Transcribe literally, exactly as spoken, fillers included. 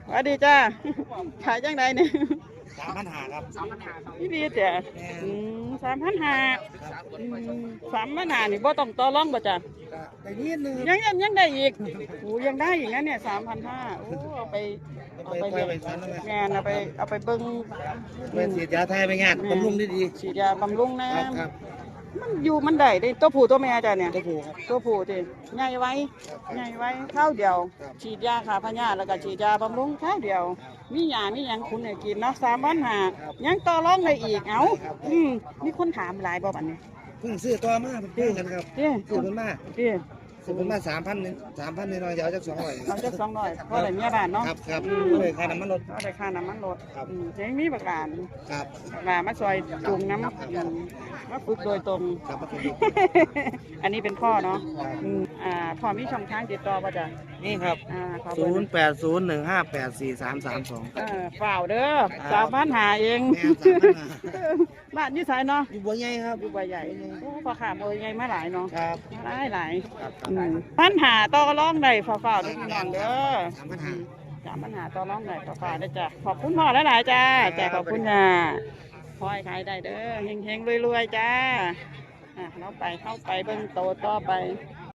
สวัสดีจ้า ขายจังไดเนี่ย สามพันห้าครับ นี่ดีแต่ แม่น อืม สามพันห้า ครับ อืม สามพันห้านี่บ่ต้องต่อรองบ่จ้ะ ก็ได้นิดนึง ยังยังยังได้อีก โอ้ ยังได้อีกนะเนี่ย สามพันห้า โอ้ เอาไป เอาไป เอาไป เลี้ยง ปล่อยไปสวนนั่นแหละ แม่น เอาไป เอาไปเบิ่ง ไปฉีดยาถ่ายพยาธิ แม่น บำรุงดีๆ ฉีดยาบำรุงนะ ครับ ครับ มันอยู่มันได้เด้ ตัวผู้ตัวแม่จ้ะเนี่ย ตัวผู้ครับ ตัวผู้ติ ใหญ่ไว ครับ ใหญ่ไว คราวเดียว ครับ ฉีดยาฆ่าพยาธิ แล้วก็ฉีดยาบำรุงคราวเดียว มีหญ้ามีหยังขุนให้กินเนาะ สามพันห้า ครับ ยังต่อรองได้อีก เอ้า ครับ อืม มีคนถามหลายบ่บัดนี้ เพิ่งซื้อต่อมา เพิ่งซื้อกันครับ เด้ ซื้อเพิ่นมา เด้ ซื้อเพิ่นมา สามพัน สามพัน น้อยๆ เดี๋ยวเอาจัก สองร้อย เอาจัก สองร้อย พอได้เมียบ้านเนาะ ครับ ครับ อืม พอได้ค่าน้ำมันรถ พอได้ค่าน้ำมันรถ ครับ อืม ยังมีบักหลาน ครับ บักหลานมาซอยจูงนำ ครับ อืม มาฝึกโดยตรง ครับ มาฝึกโดยตรง อันนี้เป็นพ่อเนาะ ครับ อืม อ่า พ่อมีช่องทางติดต่อบ่จ้ะ นี่ครับ อ่า ขอเบอร์ ศูนย์แปดศูนย์หนึ่งห้าแปดสี่สามสามสอง เออ ฟ้าวเด้อ ครับ สามพันห้าเอง แม่น สามพันห้า บ้านอยู่ไสเนาะ อยู่บัวใหญ่ครับ อยู่บัวใหญ่ โอ้ พ่อค้าบัวใหญ่มาหลายเนาะ ครับ มาหลายหลาย ครับ อืม พันห้าต่อรองได้ ฟ้าวๆเด้อพี่น้องเด้อ สามพันห้า สามพันห้าต่อรองได้ ฟ้าวๆเด้อจ้ะ ขอบคุณพ่อหลายๆจ้า ครับ จ้ะ ขอบคุณจ้า ขอให้ขายได้เด้อ เฮงๆรวยๆจ้า อ่ะ เราไป เข้าไปเบิ่งโตต่อไป